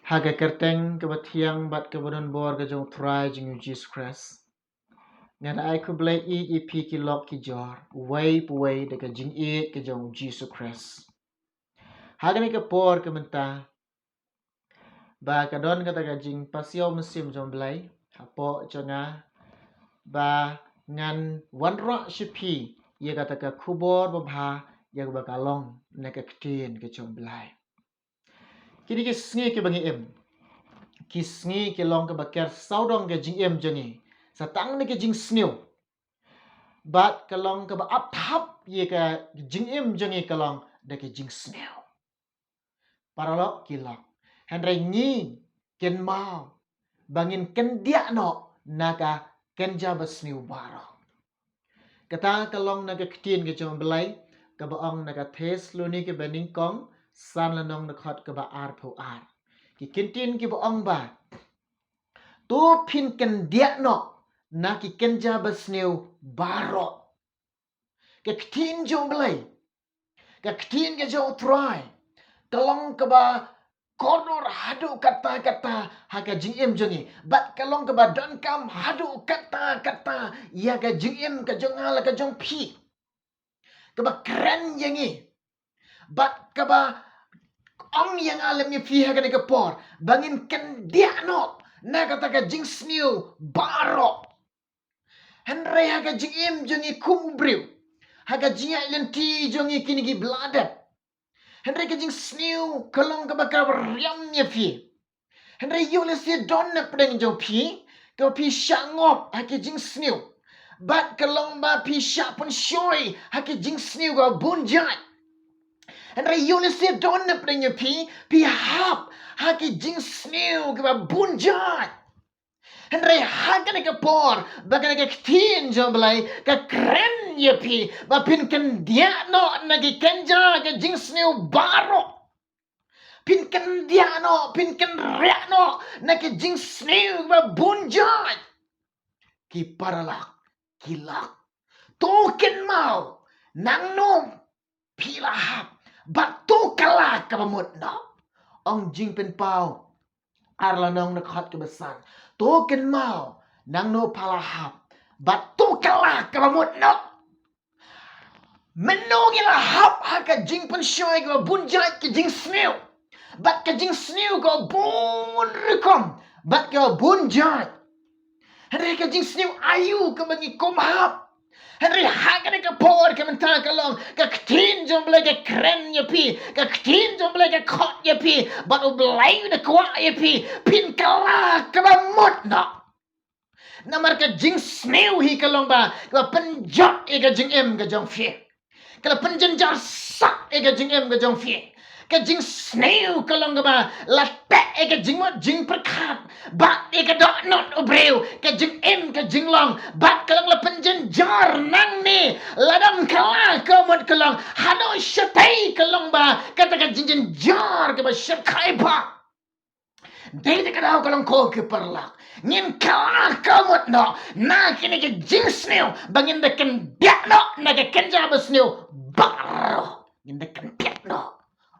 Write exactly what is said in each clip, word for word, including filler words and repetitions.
Ha ka kyrteng kaba thiang bad kaba donbor ka jong U Trai jong ngi U Jisu Khrist, ngan ai khublei ïa phi ki lok ki jor, uwei pa uwei da ka jingïeit ka jong U Jisu Khrist. Ha kane ka por ka mynta, ba ka don kata ka jingpasiaw mynsiem jong U Blei hapoh jong nga, ba ngan wanrah sha phi ïa kata ka khubor babha ïa kaba ka long na ka ktien ka jong U Blei. Kine ki sngi kiba ngi im, ki sngi ki long kaba ker sawdong ka jingim jong ngi sa tang na ka jingsniew. Bad ka long kaba ap thap ïa ka jingim jong ngi ka long da ka jingsniew. Paralok ki lok, hynrei ngi kynmaw ba ngin kyndiah noh na ka kynja basniew baroh. Kata ka long na ka ktien ka jong U Blei kaba ong na ka Thessalonika banyngkong san lynnong dkhot kaba arphew ar. Ki kyntien kiba ong ba, to phin kyndiah noh na ki kynja basniew baroh. Ka ktien jong U Blei, ka ktien ka jong U Trai, ka long kaba kordor haduh katta katta ha ka jingim jong ngi. Bad ka long kaba donkam haduh katta katta ïa ka jingim ka jong nga la ka jong phi. Kaba kren ïa ngi. Bad kaba ong ïa nga lem ïa phi ha kane ka por ba ngin kyndiah noh na kata ka jingsniew baroh. Hynrei ha ka jingim jong ngi kum u briew, ha ka jingïaid lynti jong ngi kine ki ba la dep, hynrei ka jingsniew ka long kaba ka riam ïa phi. Hynrei ïoh lehse don na pdeng jong phi kaba phi shah ngop ha ki jingsniew, bad ka long ba phi shah pynshoi ha ki jingsniew kaba bun jait. Hynrei ïoh lehse don na pdeng jong phi, phi hap ha ki jingsniew kaba bun jait. Hynrei ha kane ka por ba kane ka ktien jong U Blei ka kren ïa phi ba phin kyndiah noh na ki kynja ka jingsniew baroh. Phin kyndiah noh, phin kynriah noh na ki jingsniew ba bun jait. Ki paralok ki lok, to kynmaw nangno phi la hap bad to kylla kaba mut noh. Ong Jingpynpaw ar lynnong dkhot kaba san, to kynmaw nangno pha la hap bad to kylla kaba mut noh. Mynno ngi la hap ha ka jingpynshoi kaba bun jait, ka jingsniew bad ka jingsniew kaba bun rukom bad kaba bun jait. Hynrei ka jingsniew aïu kaba ngi kum hap? Hynrei ha kane ka por ka mynta ka long ka ktien jong U Blei ka kren ïa phi, ka ktien jong U Blei ka khot ïa phi, bad U Blei u da kwah ïa phi, phin kylla kaba mut noh. Namar ka jingsniew hi ka long ba kaba pynjot ïa ka jingim ka jong phi. Ka la pynjynjar sah ïa ka jingim ka jong phi. Ka jingsniew ka long kaba la teh ïa ka jingmut jingpyrkhat bad ïa ka dohnud u briew, ka jingim ka jinglong, bad ka long la pynjynjar nangne. Lada ym kylla kaba mut ka long, haduh shatei ka long ba kata ka jingjynjar kaba shyrkhei bha. Dei da ka daw ka long ko ki paralok, ngin kylla kaba mut noh na kine ki jingsniew ba ngin da kyndiah noh na ka kynja basniew baroh. Ngin da kyndiah noh,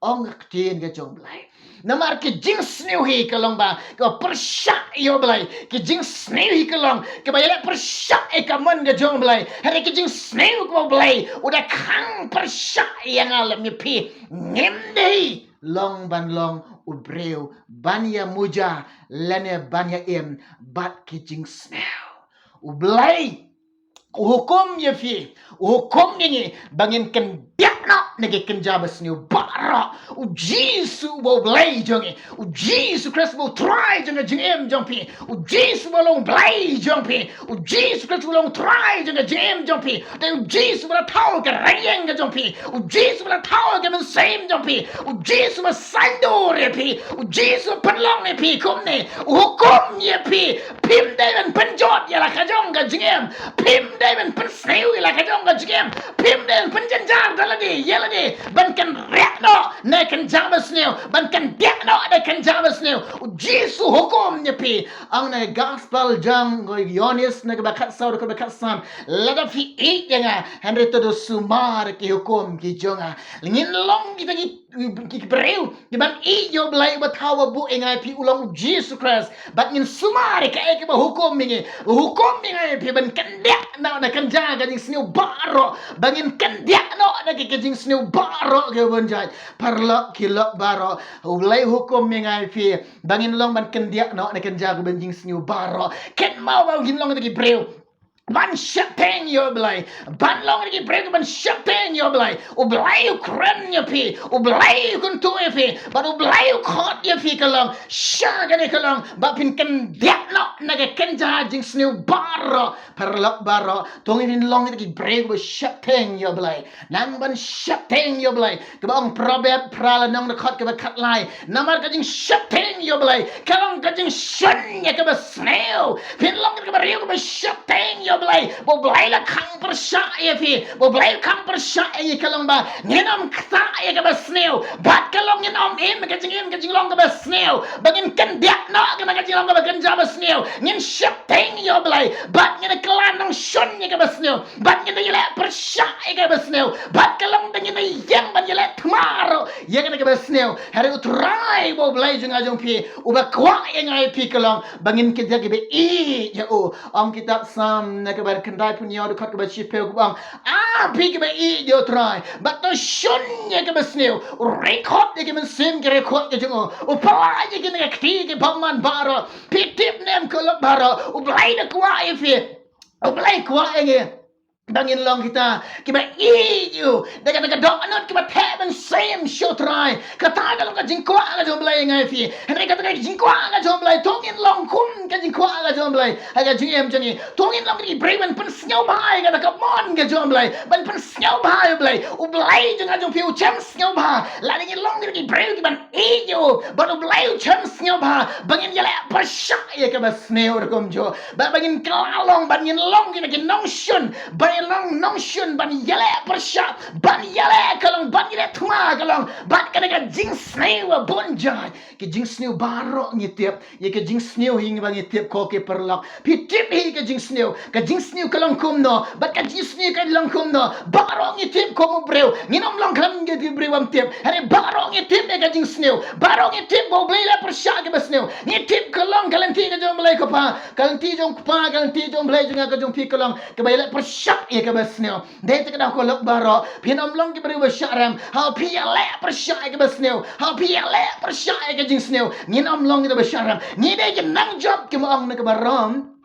ong ka ktien ka jong U Blei. Namar ki jingsniew hi ka long ba kaba pyrshah ïa U Blei. Ki jingsniew hi ka long kaba ïaleh pyrshah ïa ka mon ka jong U Blei. Hynrei ki jingsniew kaba U Blei u da khang pyrshah ïa nga lem ïa phi, ngim dei long ban long u briew ban ïa muja lane ban ïa im bad ki jingsniew. U Blei u hukum ïa phi, u hukum ïa ngi ba ngin kyndiah noh na ki kynja basniew baroh. U Jisu uba U Blei jong ngi, U Jisu Khrist uba U Trai jong ka jingim jong phi, U Jisu uba long Blei jong phi, U Jisu Khrist uba long Trai jong ka jingim jong phi. Dei U Jisu uba la thaw ka rynïeng ka jong phi, U Jisu uba la thaw ka mynsiem jong phi, U Jisu uba saiñdur ïa phi, U Jisu uba pynlong ïa phi kumne. U hukum ïa phi, phim dei ban pynjot ïa la ka jong ka jingim, phim dei ban pynsniew ïa la ka jong ka jingim, phim dei ban pynjynjar da lade ïa lade ban kynriah noh na ka kynja basniew, ban kyndiah noh na ka kynja basniew. U Jisu u hukum ïa phi. Ong na ka gospel jong u Ïoannis na kaba khatsaw, na kaba khatsan, lada phi ïeit ïa nga, hynrei to da sumar ki hukum ki jong nga. Ngin long kita ki ki briew kiban ïeit ïa u Blei uba thaw uba buh ïa nga ïa phi u long u Jisu Khrist. Bad ngin sumar ïa kaei kaba hukum ïa ngi, hukum ïa nga ïa phi ban kyndiah noh na kynja ka jingsniew baroh, ba ngin kyndiah noh na ka, ka jingsniew baroh kaba bun jait. Paralok ki lok baroh, u Blei hukum ïa nga ïa phi ba ngin long ban kyndiah noh na kynja kaba jingsniew baroh. Kynmaw ba ngin long kita ki briew ban sheptieng ïa u Blei, ban long kita ki briew kiban sheptieng ïa u Blei. U Blei u kren ïa phi, u Blei u kyntu ïa phi, bad u Blei u khot ïa phi ka long sha kane ka long ba phin kyndiah noh na ka kynja jingsniew baroh. Paralok baroh, to ngin long kita ki briew kiba sheptieng ïa u Blei. Nang ban sheptieng ïa u Blei, kaba ong Proverb phra lynnong dkhot kaba khatlai. Namar ka jingsheptieng ïa u Blei ka long ka jingshun ïa kaba sniew. Phin long kaba briew kaba sheptieng ïa u Blei, ba u Blei la khang pyrshah ïa phi, ba u Blei khang pyrshah ïa ngi ka long ba ngin ym ktah ïa kaba sniew. Bad ka long ngin ym im ka jingim ka jinglong kaba sniew, ba ngin kyndiah noh ka na ka jinglong kaba kynja ba sniew. Ngin sheptieng ïa u Blei bad ngin kylla nongshun ïa kaba sniew. Bad ngin da ïaleh pyrshah ïa kaba sniew. Bad ka long da ngin da ïeng ban ïaleh thma ruh ïa kane kaba sniew. Hynrei u Trai uba u Blei jong nga jong phi, uba kwah ïa nga ïa phi ka long ba ngin kyndiah kiba ïeit ïa u. Ong kitab Salm na kaba khyndai phew hynñiew dkhot kaba shiphew kaba ong, A phi kiba ïeit ïa u Trai, bad to shun ïa kaba sniew. U rekhot ïa ki mynsiem ki rekhot ki jong u, u pynlah ïa ki na ka kti ki bymman baroh. Phi tip ne em ko lok baroh, u Blei da kwah ïa phi. U Blei kwah ïa ngi ba ngin long kita kiba ïeit ïa u da kata ka dohnud kaba theh mynsiem sha u Trai. Kata ka long ka jingkwah ka jong u Blei ïa nga ïa phi. Hynrei kata ka jingkwah ka jong u Blei, to ngin long kum ka jingkwah ka jong u Blei ha ka jingim jong ngi. To ngin long ki briew ban pynsngewbha ïa kata ka mon ka jong u Blei, ban pynsngewbha ïa u Blei. U Blei jong nga jong phi u shem sngewbha lada ngin long ki briew kiban ïeit ïa u. Bad u Blei u shem sngewbha ba ngin ïaleh pyrshah ïa kaba sniew ruh kumjuh. Ba, ba ngin kylla long, ba ngin long kita ki nongshun, ba ngin long nongshun ban ïaleh pyrshah, ban ïaleh ka long, ban ïaleh thma ka long bad kane ka jingsniew ba bun jait. Ki jingsniew baroh ngi tip, ïa ka jingsniew hi ngi ba ngi tip ko ki paralok. Phi tip hi ka jingsniew, ka jingsniew ka long kumno, bad ka jingsniew ka long kumno. Baroh ngi tip kum u briew. Ngin ym long khlem ki briew bym tip. Hynrei baroh ngi tip ïa ka jingsniew. Baroh ngi tip ba u Blei u leh pyrshah ïa kaba sniew. Ngi tip ka long ka lynti ka jong u Blei u Kpa, ka lynti jong u Kpa, ka lynti jong u Blei jong nga ka jong phi ka long kaba ïaleh pyrshah ïa kaba sniew. Dei te ka daw ko lok baroh, phin ym long ki briew ba shah rem haba phi ïaleh pyrshah ïa kaba sniew, haba phi ïaleh pyrshah ïa ka jingsniew. Ngin ym long kita ba shah rem. Ngi dei ki nongjop, ki ma ong na kaba rom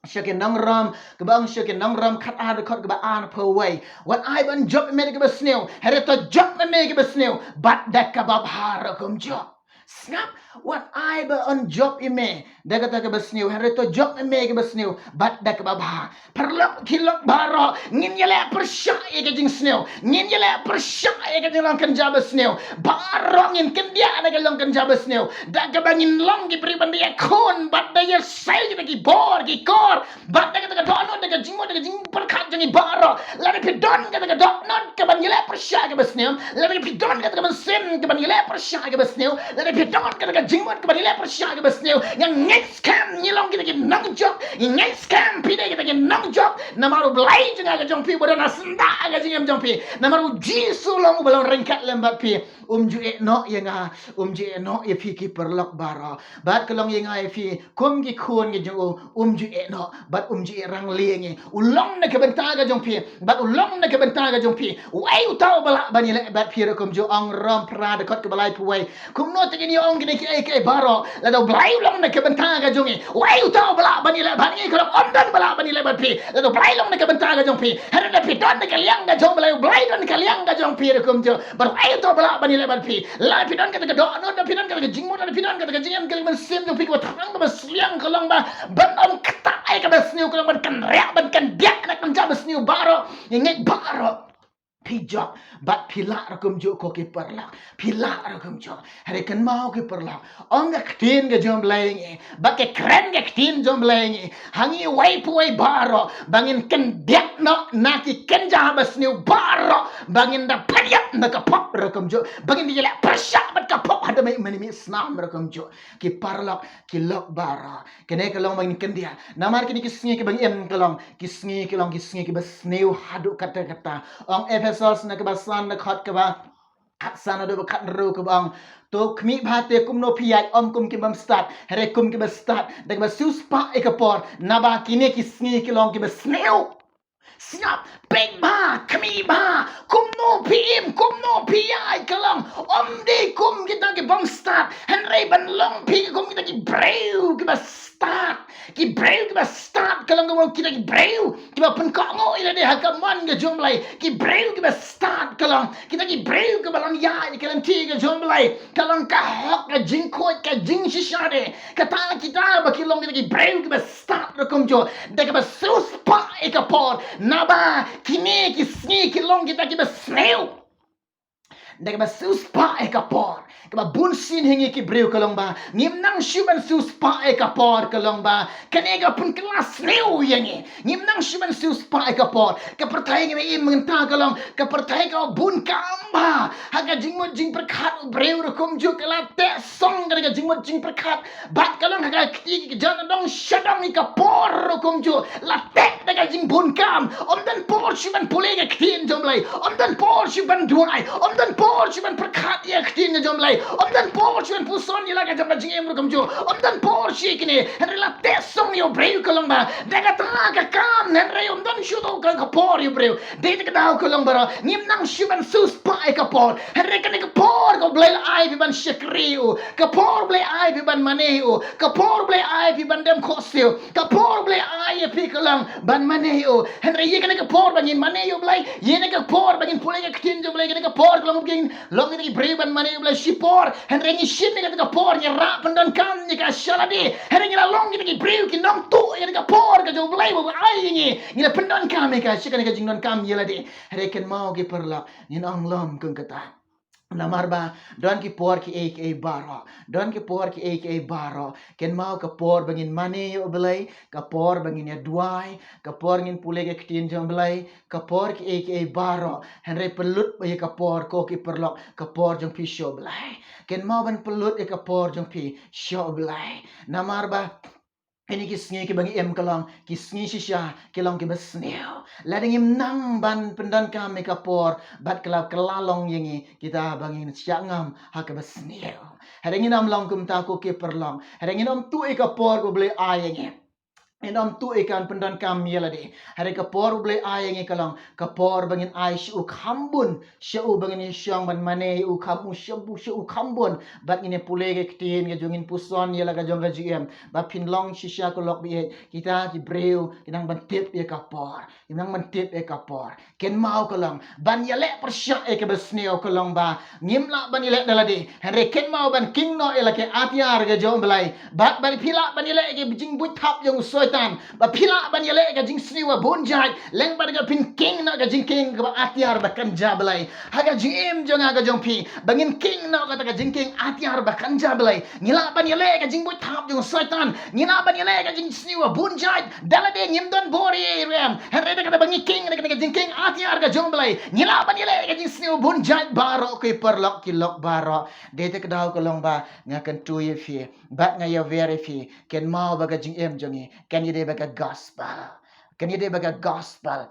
sha ki nong Rom, kaba ong sha ki nong Rom khatar dkhot kaba arphew wei. Wat ai ban jop ïa me da kaba sniew, hynrei to jop ïa me da kaba sniew bad da kaba bha ruh kumjuh. Sngap, wat ai ban jop ïa me da kata kaba sniew, hynrei to jop ïa me da kaba sniew bad da kaba bha. Paralok ki lok baroh, ngin ïaleh pyrshah ïa ka jingsniew, ngin ïaleh pyrshah ïa ka jinglong kynja ba sniew. Baroh ngin kyndiah na ka long kynja ba sniew da kaba ngin long ki briew ban da ïakhun bad da ïasei kita ki bor ki kor. Bad da kata ka dohnud, da ka jingmut, da ka jingpyrkhat jong ngi baroh. Lada phi don kata ka dohnud kaban ïaleh pyrshah ïa kaba sniew, lada phi don kata ka mynsiem kaban ïaleh pyrshah ïa kaba sniew, lada phi don kata ka jingmut kaban ïaleh pyrshah ïa kaba sniew, nga ngeit skhem ngi long kita ki nongjop, nga ngeit skhem phi dei kita ki nongjop. Namar u Blei jong nga ka jong phi uba don ha syndah ka jingim jong phi. Namar u Jisu long uba long ryngkat lem bad phi. Um ju ïeh noh ïa nga, um ju ïeh noh ïa phi ki paralok baroh. Bad ka long ïa nga ïa phi kum ki khun ki jong u, um ju ïeh noh bad um ju ïeh rangli ïa ngi. U long na ka bynta ka jong phi bad u long na ka bynta ka jong phi. Uei uta uba lah ban ïaleh bad phi ruh kumjuh? Ong Rom phra dkhot kaba laiphew wei. Kumno te ngin ïa ong kine kiei kiei baroh lada u Blei u long na ka bynta ka jong ngi? Uei uta uba lah ban ïaleh bad ngi? Ka long ym don ba lah ban ïaleh bad phi lada u Blei u long na ka bynta ka jong phi. Hynrei lada phi don na ka liang ka jong u Blei, u Blei u don na ka liang ka jong phi ruh kumjuh. Bad uei uta uba lah ban ïaleh bad phi? Lada phi don kata ka dohnud, lada phi don kata ka jingmut, lada phi don kata ka jingim, ka mynsiem jong phi kaba thrang kaba sliang, ka long ba ban ym ktah ïa kaba sniew, ka long ban kynriah, ban kyndiah na ka kynja ba sniew baroh. Ngi ngeit baroh phi jop bad phi lah ruh kumjuh ko ki paralok. Phi lah ruh kumjuh. Hynrei kynmaw ki paralok, ong ka ktien ka jong u Blei ïa ngi, bad ka kren ka ktien jong u Blei ïa ngi ha ngi uwei pa uwei baroh ba ngin kyndiah noh na ki kynja ba sniew baroh, ba ngin da pynïap na ka pop ruh kumjuh, ba ngin da ïaleh pyrshah bad ka pop haduh mynmiet, mynmiet snam ruh kumjuh. Ki paralok ki lok baroh, kane ka long ba ngin kyndiah. Namar kine ki sngi kiba ngi im ka long ki sngi, ki long ki sngi kiba sniew haduh katta katta. Ong Ephesos na kaba san dkhot kaba Khatsan haduh ba khathynriew kaba ong, to khmih bha te kumno phi ïaid, ym kum ki bym stad, hynrei kum kiba stad, da kaba siewspah ïa ka por, naba kine ki sngi ki long kiba sniew. Sngap, peit bha, khmih bha, kumno phi im, kumno phi ïaid ka long, ym dei kum kita ki bym stad, hynrei ban long phi kum kita ki briew kiba stad. Ki briew kiba stad ka long kaba, kita ki briew kiba pynkohnguh ïa lade ha ka mon ka jong U Blei. Ki briew kiba stad ka long kita ki briew kiba lam ïaid ïa ka lynti ka jong U Blei. Ka long ka hok, ka jingkhuid, ka jingshisha de. Kata kita ba ki long kita ki briew kiba stad ruh kumjuh. Da kaba siewspah ïa ka por, naba kine ki sngi ki long kita kiba sniew. Da kaba siewspah ïa ka por. Kaba bun sien ha ngi ki briew ka long ba ngim nang shuh ban siewspah ïa ka por ka long ba kane ka pynkylla sniew ïa ngi. Ngim nang shuh ban siewspah ïa ka por. Ka pyrthei ngi ba im mynta ka long ka pyrthei kaba bun kam bha. Ha ka jingmut jingpyrkhat u briew ruh kumjuh ka la teh song ka da ka jingmut jingpyrkhat. Bad ka long ha ka kti ki jan dong sha dong ïa ka por ruh kumjuh la teh da ka jingbun kam. Ym don por shuh ban pule ka ktien jong U Blei. Ym don por shuh ban duwai. Ym don por shuh ban pyrkhat ïa ka ktien jong U Blei. Ym don por shuh ban puson ïa la ka jong ka jingim ruh kumjuh. Ym don por shuh ïa kine. Hynrei la teh song ïa u briew ka long ba da kata ka kam, hynrei ym don shuh to ka, ka por ïa u briew. Dei te ka daw ka long baroh ngim nang shuh ban siewspah ïa ka por. Hynrei kane ka por ka U Blei la ai phi ban shakri ïa u. Ka por U Blei ai phi ban mane ïa u. Ka por U Blei ai phi ban dem khohsiew. Ka por U Blei ai ïa phi ka long ban mane ïa u. Hynrei ïa kane ka por ba ngin mane ïa u Blei, ïa kane ka por ba ngin pule ka ktien jong u Blei, kane ka por ka long ba ngin long ïa ki briew ban mane ïa u Blei shipor. Hynrei ngi shim ïa kata ka por, ngi rah pyndonkam ïa ka sha lade. Hynrei ngi la long kita ki briew ki nongtuh ïa kata ka por ka jong u Blei ba u ai ïa ngi. Ngi la pyndonkam ïa ka sha kane ka jingdonkam ïa lade. Hynrei kynmaw ki paralok, ngin ong lem kum kata. Namar ba don ki por kiei kiei baroh. Don ki por kiei kiei baroh. Kynmaw ka por ba ngin mane ïa u Blei, ka por ba ngin ïa duwai, ka por ngin pule ka ktien jong u Blei, ka por kiei kiei baroh. Hynrei pynlut ba ïa ka por, ko ki paralok, ka por jong phi sha u Blei. Kynmaw ban pynlut ïa ka por jong phi sha u Blei. Namar ba kine ki sngi kiba ngi im ka long ki sngi shisha, ki long kiba sniew. Lada ngim nang ban pyndonkam ïa ka por, bad ka la, ka la long ïa ngi kita ba ngin shah ngam ha kaba sniew. Hynrei ngin ym long kumta, ko ki paralok. Hynrei ngin ym tuh ïa ka por ka U Blei ai ïa ngi. Ngin ym tuh ïa ka ban pyndonkam ïa lade. Hynrei ka por U Blei ai ïa ngi ka long ka por ba ngin ai sha u kham bun, sha u ba ngin ïashong ban mane ïa u kham, u sha u, sha u kham bun. Bad ngin ïa pule ka ktien ka jong, ngin puson ïa la ka jong ka jingim. Ba phin long shisha, ko lok baieit, kita ki briew ki nang ban tip ïa ka por. Ki nang ban tip ïa ka por. Kynmaw ka long ban ïaleh pyrshah ïa kaba sniew ka long ba ngim lah ban ïaleh da lade. Hynrei kynmaw ban king noh ïa la ki atiar ka jong u Blei. Bad ba phi lah ban ïaleh ïa ka jingbuit thap jong u Soitan. Ba phi lah ban ïaleh ïa ka jingsniew ba bun jait. Lehse ba phin king noh ïa ka jingking kaba atiar ba kynja Blei ha ka jingim jong nga ka jong phi. Ba ngin king noh ïa kata ka jingking atiar ba kynja Blei. Ngi lah ban ïaleh ïa ka jingbuit thap jong u Soitan. Ngi lah ban ïaleh ïa ka jingsniew ba bun jait. Da lade ngim don bor ei ei ruh em. Hynrei da kata ba ngi king ïa kane ka jingking atiar ka jong u Blei, ngi lah ban ïaleh ïa ka jingsniew ba bun jait baroh, ko ki paralok ki lok baroh. Dei te ka daw ka long ba nga kyntu ïa phi bad nga ïawer ïa phi. Kynmaw ba ka jingim jong ngi kan ïadei bad ka gospel. Kan ïadei bad ka gospel.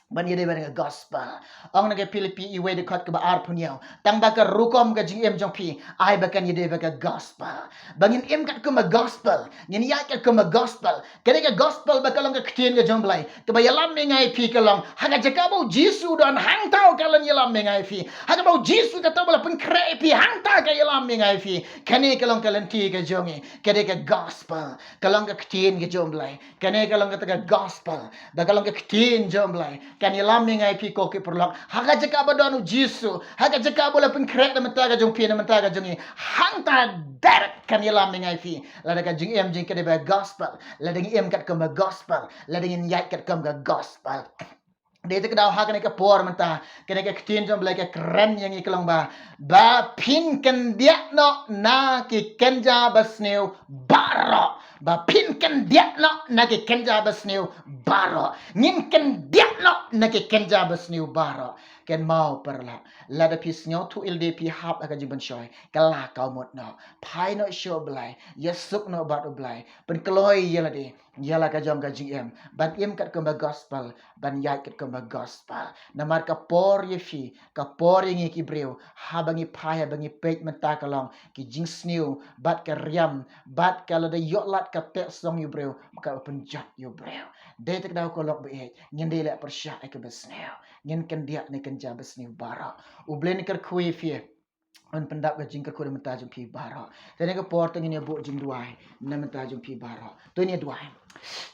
Ban ïadei bad ka gospel. Ong na ka Philippi wei, dkhot kaba arphew hynñiew. Tang ba ka rukom ka jingim jong phi ai ba kan ïadei bad ka gospel. Ba ngin im katkum ka gospel, ngin ïaid katkum ka gospel. Kane ka gospel ba ka long ka ktien ka jong u Blei, kaba ïalam ïa nga ïa phi ka long, ha ka jaka ba u Jisu u don, hangta u kwah ban ïalam ïa nga ïa phi. Ha kaba u Jisu kata u ba la pynkhreh ïa phi, hangta u kwah ïalam ïa nga ïa phi. Kane ka long ka lynti ka jong ngi. Kane ka gospel ka long ka ktien ka jong u Blei. Kane ka long kata ka gospel, ba ka long ka ktien jong u Blei, kan ïalam ïa nga ïa phi, ko ki paralok. Ha ka jaka ba don u Jisu, ha ka jaka ba u la pynkhreh na ka bynta ka jong phi, na ka bynta ka jong ngi, hangta direct kan ïalam ïa nga ïa phi. Lada ka jingim jong ngi ka dei bad ka gospel, lada ngi im katkum ka gospel, lada ngin ïaid katkum ka gospel. Dei te ka daw ha kane ka por mynta, kane ka ktien jong u Blei ka kren ïa ngi ka long ba, ba phin kyndiah noh na ki kynja basniew baroh. Ba phin kyndiah noh na ki kynja basniew baroh. Ngin kyndiah noh na ki kynja basniew baroh. Kynmaw para lok, lada phi sngewthuh ïalade phi hap ha ka jingpynshoi, kylla kawmut noh. Phai noh sha U Blei, ïasuk noh bad U Blei. Pynkloi ïalade ïa la ka jong ka jingim, ban im katkum ka gospel, ban ïaid katkum ka gospel. Namar ka por ïa phi, ka por ïa ngi ki briew, haba ngi phai, haba ngi peit mynta ka long ki jingsniew, bad ka riam, bad ka lada ïoh lad ka teh song ïa u briew, ka pynjot ïa u briew. Dei te ka daw ka lok ba ïeit, ngin dei leh pyrshah ïa kaba sniew. Ngin kyndiah ne kynja ba sniew baroh. U Blei un kyrkhu ïa phi. Un pyndap ka jingkyrkhu na bynta jong phi baroh. Te ha kane ka por te ngin ïa buh jingduwai na bynta jong phi baroh. To ngin ïa duwai.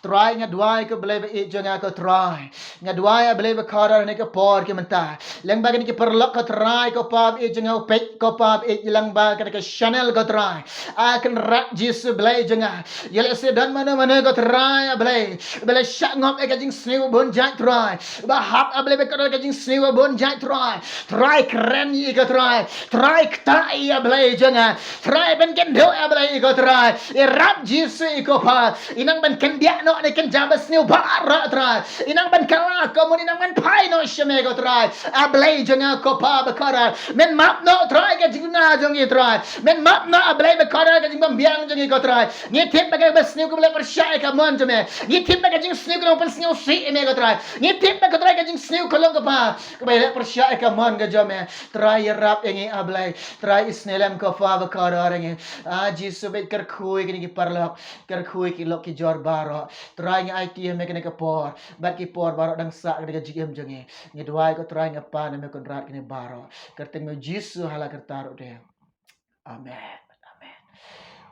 Trai, nga duwai ko Blei ba ïeit jong nga ko Trai. Nga duwai A Blei ba kordor ha kane ka por ka mynta. Lyngba kine ki paralok ko Trai, ko Pa ba ïeit jong nga, u peit ko Pa ba ïeit lyngba kane ka channel ko Trai. A Kynrad Jisu Blei jong nga. Ïalehse don mano mano ko Trai A Blei ba la shah ngop ïa ka jingsniew bun jait Trai. Ba hap A Blei ba kordor ka jingsniew bun jait Trai. Trai kren ïa ko Trai. Trai ktah ïa A Blei jong nga. Trai pynkynduh A Blei ïa ko Trai. Ïarap Jisu ïa ko Pa. I nang ban kyndiah noh ne kynja ba sniew baroh Trai. I nang ban kylla kawmut, i nang ban phai noh sha me ko Trai. A Blei jong nga ko Pa ba kordor. Men map noh Trai ka jingduna jong ngi Trai. Men map noh A Blei ba kordor ka jingbymbiang jong ngi ko Trai. Ngi tip ba kaba sniew kaba leh pyrshah ïa ka mon jong me. Ngi tip ba ka jingsniew ka long pynsngewsih ïa me ko Trai. Ngi tip ba ko Trai ka jingsniew ka long kaba, kaba leh pyrshah ïa ka mon ka jong me. Trai ïarap ïa ngi A Blei. Trai isynei lem ko Pa ba kordor ïa ngi. A Jisu bad kyrkhu ïa kine ki paralok. Kyrkhu ïa ki lok ki jor baroh. Trai ngi aiti ïa me kane ka por. Bad ki por baroh dang sah ha kane ka jingim jong ngi. Ngi duwai ko Trai, ngi pan ïa me Kynrad kine baroh. Kyrteng me Jisu hala kyrta ruh de. Amen. Amen.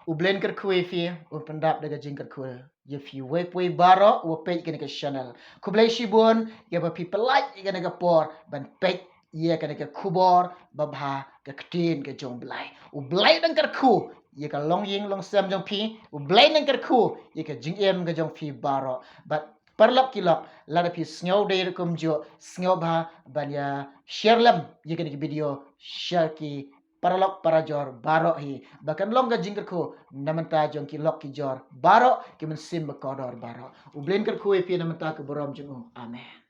U Blei un kyrkhu ïa phi, un pyndap da ka jingkyrkhu ïa phi. Wei pa wei baroh uba peit kane ka channel. Khublei shibun ïa ba phi pynlait ïa kane ka por ban peit ïa kane ka khubor babha, ka ktien ka jong U Blei. U Blei un kyrkhu ïa ka longïing longsem jong phi. U Blei un kyrkhu ïa ka jingim ka jong phi baroh. Bad paralok ki lok, lada phi sngew dei ruh kumjuh, sngewbha ban ïa share lem ïa kane ka video sha ki paralok parajor baroh hi. Ba kan long ka jingkyrkhu na bynta jong ki lok ki jor baroh, ki mynsiem ba kordor baroh. U Blei un kyrkhu ïa phi na bynta ka burom jong u. Amen.